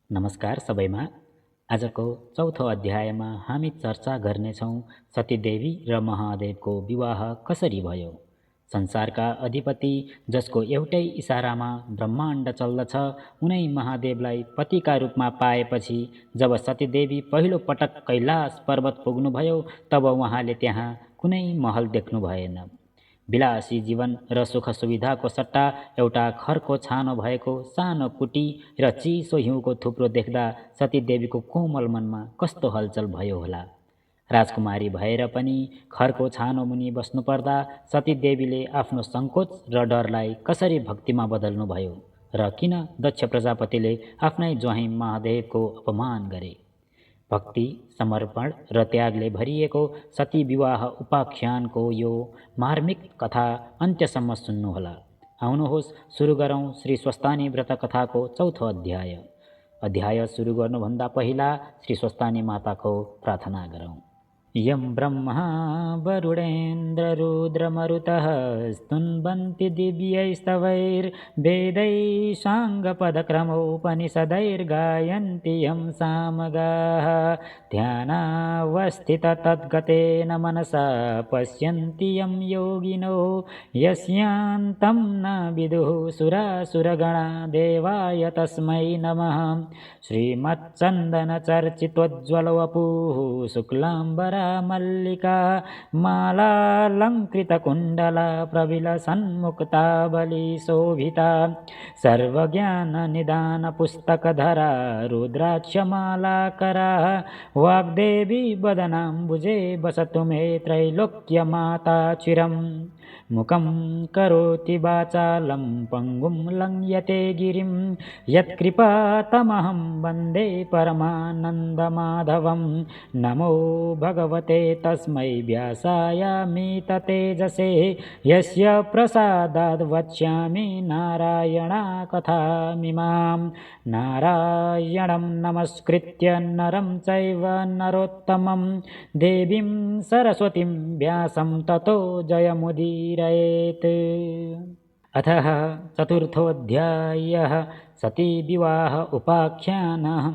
नमस्कार सबैमा। आजको चौथो अध्यायमा हामी चर्चा गर्नेछौँ सतीदेवी र महादेवको विवाह कसरी भयो। संसारका अधिपति जसको एउटै इसारामा ब्रह्माण्ड चल्दछ, उनै महादेवलाई पतिका रूपमा पाएपछि जब सतीदेवी पहिलो पटक कैलाश पर्वत पुग्नुभयो, तब उहाँले त्यहाँ कुनै महल देख्नु भएन। विलासी जीवन र सुख सुविधाको सट्टा एउटा खरको छानो भएको सानो कुटी र चिसो हिउँको थुप्रो देख्दा सतीदेवीको कोमल मनमा कस्तो हलचल भयो होला। राजकुमारी भएर पनि खरको छानो मुनि बस्नुपर्दा सतीदेवीले आफ्नो सङ्कोच र डरलाई कसरी भक्तिमा बदल्नु भयो र किन दक्ष प्रजापतिले आफ्नै ज्वाइँ महादेवको अपमान गरे। भक्ति, समर्पण र त्यागले भरिएको सती विवाह उपाख्यानको यो मार्मिक कथा अन्त्यसम्म सुन्नुहोला। आउनुहोस् सुरु गरौँ श्री स्वस्तानी व्रत कथाको चौथो अध्याय। अध्याय सुरु गर्नुभन्दा पहिला श्री स्वस्तानी माताको प्रार्थना गरौँ। यं ब्रह्मा वरुणेन्द्ररुद्रमरुतः स्तुन्वन्ति दिव्यैस्तवैर्वेदैः साङ्गपदक्रमोपनिषदैर्गायन्ति यं सामगाः। ध्यानावस्थिततद्गतेन मनसा पश्यन्ति यं योगिनो यस्यान्तं न विदुः सुरासुरगणा देवाय तस्मै नमः। श्रीमच्चन्दनचर्चितोज्ज्वलवपुः शुक्लाम्बरा मल्लिका मालालङ्कृतकुण्डला प्रविलसन्मुक्तावलीशोभिता सर्वज्ञाननिदानपुस्तकधरा रुद्राक्षमालाकरा वाग्देवी वदनाम्बुजे वसतु मे त्रैलोक्यमाता चिरम्। मुखं करोति वाचालं पङ्गुं लङ्घयते गिरिं यत्कृपातमहं वन्दे परमानन्दमाधवं। नमो भगवते तस्मै व्यासायामिततेजसे यस्य प्रसादाद् वक्ष्यामि नारायणकथामिमां। नारायणं नमस्कृत्य नरं चैव नरोत्तमं देवीं सरस्वतीं व्यासं ततो जयमुदीरयेत्। अथः चतुर्थोऽध्यायः सती विवाह उपाख्यानः।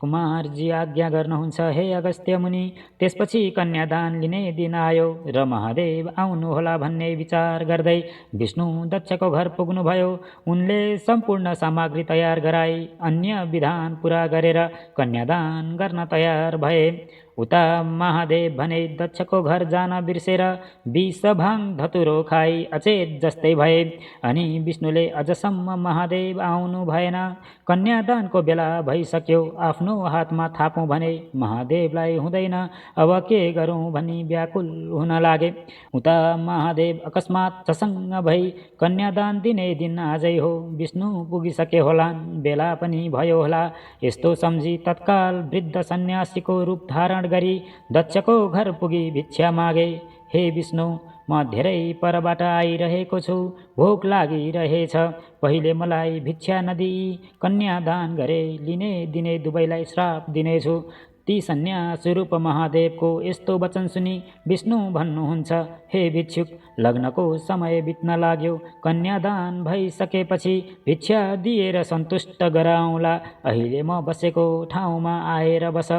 कुमारजी आज्ञा गर्नुहुन्छ हे अगस्त्य मुनि। त्यसपछि कन्यादान लिने दिन आयो र महादेव आउनुहोला भन्ने विचार गर्दै विष्णु दक्षको घर पुग्नुभयो। उनले सम्पूर्ण सामग्री तयार गराई अन्य विधान पुरा गरेर कन्यादान गर्न तयार भए। उता महादेव भने दक्षको घर जान बिर्सेर विष भाङ धतुरो खाई अचेत जस्तै भए। अनि विष्णुले अझसम्म महादेव आउनु भएन। कन्यादानको बेला भइसक्यो, आफ्नो हातमा थापौँ भने महादेवलाई हुँदैन, अब के गरौँ भनी व्याकुल हुन लागे। उता महादेव अकस्मात झसङ्ग भई कन्यादान दिने दिन आजै हो, विष्णु पुगिसके होलान्, बेला पनि भयो होला। यस्तो सम्झी तत्काल वृद्ध सन्यासीको रूप धारण गरी दक्षको घर पुगी भिक्षा मागे। हे विष्णु, म धेरै परबाट आइरहेको छु, भोक लागिरहेछ, पहिले मलाई भिक्षा नदिई कन्यादान गरे लिने दिने दुवैलाई श्राप दिनेछु। ती सन्यास रूप महादेवको यस्तो वचन सुनि विष्णु भन्नुहुन्छ, हे भिक्षुक, लग्नको समय बित्न लाग्यो, कन्यादान भइसकेपछि भिक्षा दिएर सन्तुष्ट गराउँला। अहिले म बसेको ठाउँमा आएर बस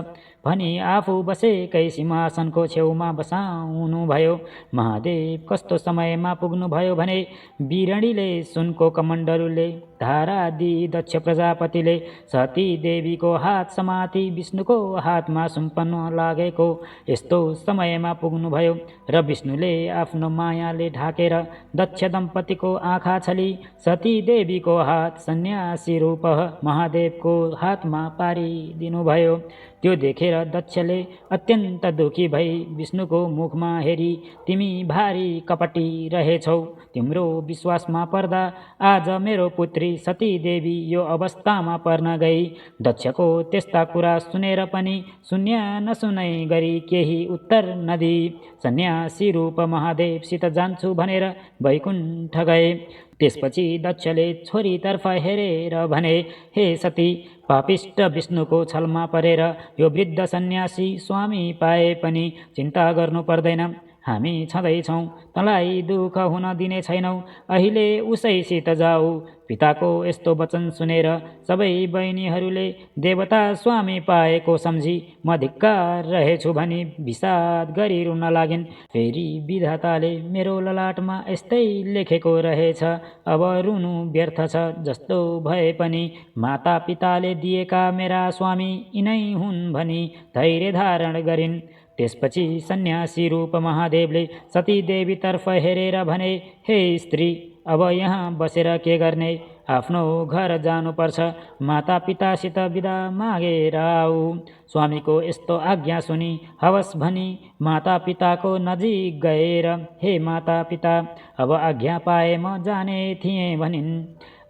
भनी आफू बसेकै सिंहासनको छेउमा बसाउनु भयो। महादेव कस्तो समयमा पुग्नुभयो भने बिरणीले सुनको कमण्डलुले धारा दिई दक्ष प्रजापतिले सती देवीको हात समाती विष्णुको हातमा सुम्पन लागेको यस्तो समयमा पुग्नुभयो र विष्णुले आफ्नो मायाले ढाकेर दक्ष दम्पतिको आँखा छली सती देवीको हात सन्यासी रूप महादेवको हातमा पारिदिनुभयो। त्यो देखेर दक्षले अत्यन्त दुखी भई विष्णुको मुखमा हेरी, तिमी भारी कपटी रहेछौ, तिम्रो विश्वासमा पर्दा आज मेरो पुत्री सती देवी यो अवस्थामा पर्न गई। दक्षको त्यस्ता कुरा सुनेर पनि शून्य नसुनै गरी केही उत्तर नदी सन्यासी रूप महादेवसित जान्छु भनेर वैकुण्ठ गए। त्यसपछि दक्षले छोरीतर्फ हेरेर भने, हे सती, पापिष्ट विष्णुको छलमा परेर यो वृद्ध सन्यासी स्वामी पाए पनि चिन्ता गर्नु पर्दैन। हामी छँदैछौँ, तँलाई दुःख हुन दिने छैनौँ। अहिले उसैसित जाऊ, पिताको यस्तो वचन सुनेर सबै बहिनीहरूले देवता स्वामी पाएको सम्झी म धिक्कार रहेछु भनी विषाद गरी रुन लागिन्। फेरि विधाताले मेरो ललाटमा यस्तै लेखेको रहेछ, अब रुनु व्यर्थ छ, जस्तो भए पनि माता पिताले दिएका मेरा स्वामी यिनै हुन् भनी धैर्य धारण गरिन्। त्यसपछि सन्यासी रूप महादेवले सतीदेवीतर्फ हेरेर भने, हे स्त्री, अब यहाँ बसेर के गर्ने? आफ्नो घर जानुपर्छ, माता पितासित बिदा मागेर आऊ। स्वामीको यस्तो आज्ञा सुनि हवस् भनी माता पिताको नजिक गएर, हे माता पिता, अब आज्ञा पाए म जाने थिएँ भनिन्।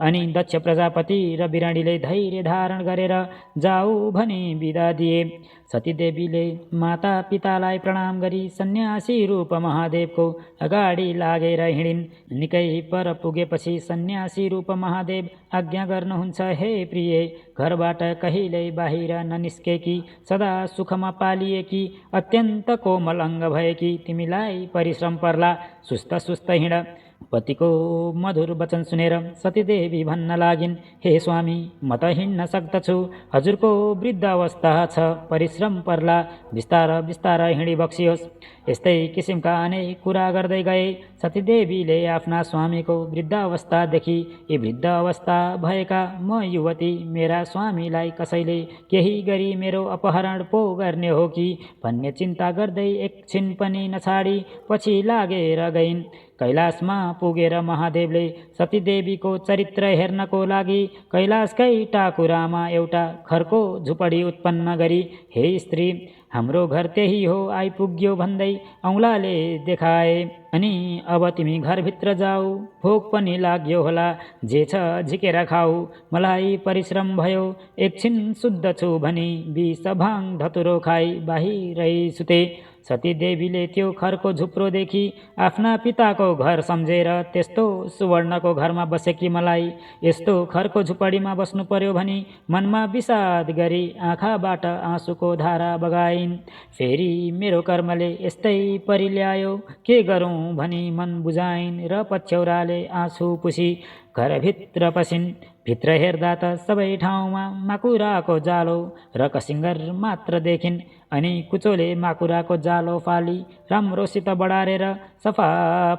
अनि दक्ष प्रजापति र बिराडीले धैर्य धारण गरेर जाऊ भनी बिदा दिए। सतीदेवीले माता पितालाई प्रणाम गरी सन्यासी रूप महादेवको अगाडि लागेर हिँडिन्। निकै पर पुगेपछि सन्यासी रूप महादेव आज्ञा गर्नुहुन्छ, हे प्रिय, घरबाट कहिल्यै बाहिर ननिस्केकी, सदा सुखमा पालिएकी, अत्यन्त कोमल अङ्ग भएकी तिमीलाई परिश्रम पर्ला, सुस्त सुस्त हिँड। पतिको मधुर वचन सुनेर सतीदेवी भन्न लागिन्, हे स्वामी, म त हिँड्न सक्दछु, हजुरको वृद्ध अवस्था छ, परिश्रम पर्ला, बिस्तार बिस्तार हिँडी बक्सियोस्। यस्तै किसिमका अनेक कुरा गर्दै गए। सतीदेवीले आफ्ना स्वामीको वृद्ध अवस्थादेखि, यी वृद्ध अवस्था भएका म युवती मेरा स्वामीलाई कसैले केही गरी मेरो अपहरण पो गर्ने हो कि भन्ने चिन्ता गर्दै एकछिन पनि नछाडी पछि लागेर गइन्। कैलाशमा पुगेर महादेवले सतीदेवीको चरित्र हेर्नको लागि कैलाशकै टाकुरामा एउटा खरको झुपडी उत्पन्न गरी, हे स्त्री, हाम्रो घर त्यही हो आइपुग्यो भन्दै औँलाले देखाए। अनि अब तिमी घरभित्र जाऊ, भोक पनि लाग्यो होला, जे छ झिकेर खाऊ, मलाई परिश्रम भयो, एकछिन शुद्ध छु भनी विष भाङ धतुरो खाई बाहिरै सुते। सतीदेवीले त्यो खरको झुप्रोदेखि आफ्ना पिताको घर सम्झेर, त्यस्तो सुवर्णको घरमा बसेकी मलाई यस्तो खरको झुपडीमा बस्नु पर्यो भनी मनमा विषाद गरी आँखाबाट आँसुको धारा बगाइन्। फेरि मेरो कर्मले यस्तै परिल्यायो, के गरौँ भनी मन बुझाइन् र पछ्यौराले आँसु पुसी घरभित्र पसिन्। भित्र हेर्दा त सबै ठाउँमा माकुराको जालो र कसिङ्गर मात्र देखिन्। अनि कुचोले माकुराको जालो फाली राम्रोसित बढारेर सफा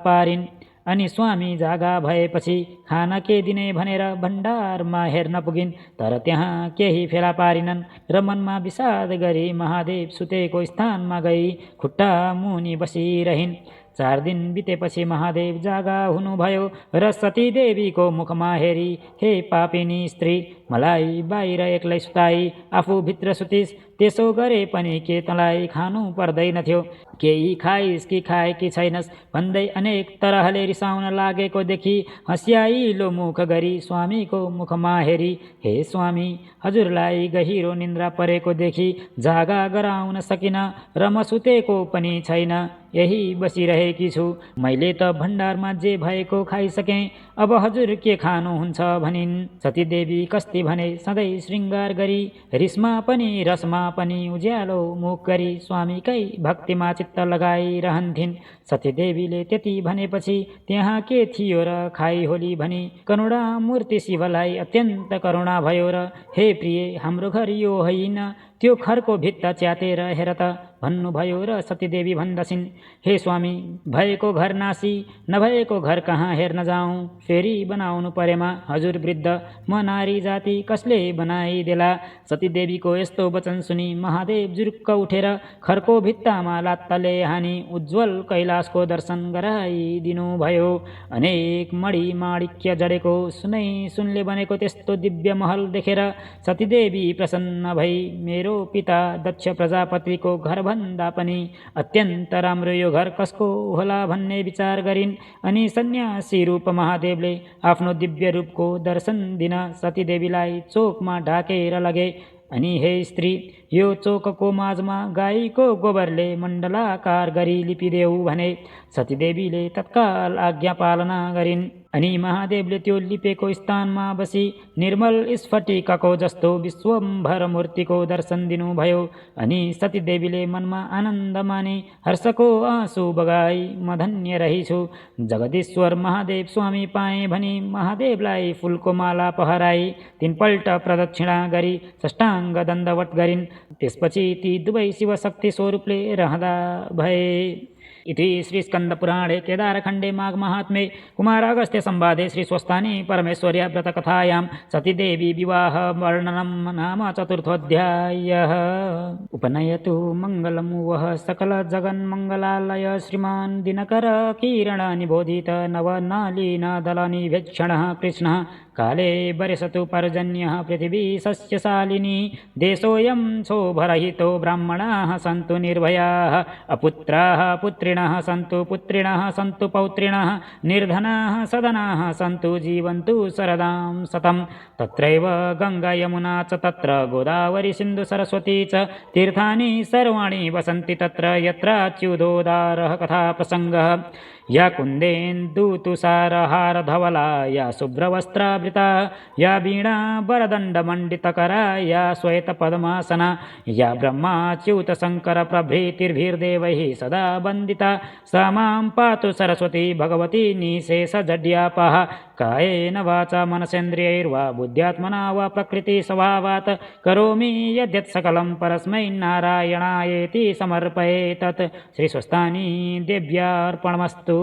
पारिन्। अनि स्वामी जागा भएपछि खाना के दिने भनेर भण्डारमा हेर्न पुगिन्, तर त्यहाँ केही फेला पारिनन् र मनमा विषाद गरी महादेव सुतेको स्थानमा गई खुट्टा मुनि बसिरहिन्। 4 दिन बितेपछि महादेव जागा हुनुभयो र सतीदेवीको मुखमा हेरी, हे पापिनी स्त्री, मलाई बाहिर एक्लै सुताई आफू भित्र सुतिस, त्यसो गरे पनि के तँलाई खानु पर्दैनथ्यो? केही खाइस् कि खाएकी छैनस् भन्दै अनेक तरहले रिसाउन लागेको देखि हँस्याइलो मुख गरी स्वामीको मुखमा हेरी, हे स्वामी, हजुरलाई गहिरो निन्द्रा परेको देखि जागा गराउन सकिन र म सुतेको पनि छैन, यही बसिरहेकी छु। मैले त भण्डारमा जे भएको खाइसकेँ, अब हजुर के खानुहुन्छ भनिन्। सतीदेवी कस्ती भने सधैँ श्रृङ्गार गरी रिसमा पनि रसमा पनि उज्यालो मुख गरी स्वामीकै भक्तिमा चित्त लगाइरहन्थिन्। सतीदेवीले त्यति भनेपछि त्यहाँ के थियो र खाई होली भनी करुणा मूर्ति शिवलाई अत्यन्त करुणा भयो र, हे प्रिय, हाम्रो घर यो होइन, त्यो खरको भित्ता च्यातेर हेर त भन्नुभयो र सतीदेवी भन्दछिन्, हे स्वामी, भएको घर नासी नभएको घर कहाँ हेर्न जाउँ? फेरि बनाउनु परेमा हजुर वृद्ध, म नारी जाति कसले बनाइदेला? सतीदेवीको यस्तो वचन सुनि महादेव जुरुक्क उठेर खरको भित्तामा लात्ताले हानी उज्जवल कैलाशको दर्शन गराइदिनु भयो। अनेक मणि माणिक्य जडेको सुनले बनेको त्यस्तो दिव्य महल देखेर सतीदेवी प्रसन्न भई मेरो पिता दक्ष प्रजापतिको घरभन्दा पनि अत्यन्त राम्रो यो घर कसको होला भन्ने विचार गरिन्। अनि सन्यासी रूप महादेवले आफ्नो दिव्य रूपको दर्शन दिन सतीदेवीलाई चोकमा ढाकेर लगे। अनि हे स्त्री, यो चोकको माझमा गाईको गोबरले मण्डलाकार गरी लिपिदेऊ भने। सतीदेवीले तत्काल आज्ञा पालना गरिन्। अनि महादेवले त्यो लिपेको स्थानमा बसी निर्मल स्फटिकको जस्तो विश्वम्भर मूर्तिको दर्शन दिनुभयो। अनि सतीदेवीले मनमा आनन्द माने हर्षको आँसु बगाई म धन्य रहिछु, जगदीश्वर महादेव स्वामी पाएँ भनी महादेवलाई फुलको माला पहराई 3 पल्ट प्रदक्षिणा गरी साष्टाङ्ग दण्डवत गरिन्। त्यसपछि ती दुवै शिवशक्ति स्वरूपले रहँदा भए। इति श्रीस्कन्दपुराणे केदारखण्डे माघमाहात्म्ये कुमारागस्त्य संवादे श्रीस्वस्थानी परमेश्वर्या व्रतकथायां सतीदेवी विवाह वर्णनं नाम चतुर्थोऽध्यायः। उपनयतु मङ्गलं वः सकलजगन्मङ्गलालय श्रीमान् दिनकर किरण निबोधित नवनालीनदलनिवेक्षणः कृष्णः। काले वर्षतु पर्जन्यः पृथिवी सस्यशालिनी, देशोऽयं क्षोभरहितो ब्राह्मणाः सन्तु निर्भयाः, अपुत्राः पुत्रिणः सन्तु पुत्रिणः सन्तु पौत्रिणः, निर्धनाः सदनाः सन्तु जीवन्तु शरदां शतं। तत्रैव गङ्गा यमुना च तत्र गोदावरी सिन्धु सरस्वती च तीर्थानि सर्वाणि वसन्ति तत्र यत्राच्युतोदारः कथा प्रसङ्गः। या कुन्देन्दुतुषारहारधवला, या शुभ्रवस्त्रावृता, या वीणा वरदण्डमण्डितकरा, या श्वेतपद्मासना, या ब्रह्माच्युतशङ्करप्रभृतिर्भिर्देवैः सदा वन्दिता, सा मां पातु सरस्वती भगवती निःशेषजड्यापः। कायेन वाचा मनसेन्द्रियैर्वा बुद्ध्यात्मना वा प्रकृतिस्वभावात् करोमि यद्यत् सकलं परस्मै नारायणायेति समर्पये तत् श्रीस्वस्थानी देव्यार्पणमस्तु।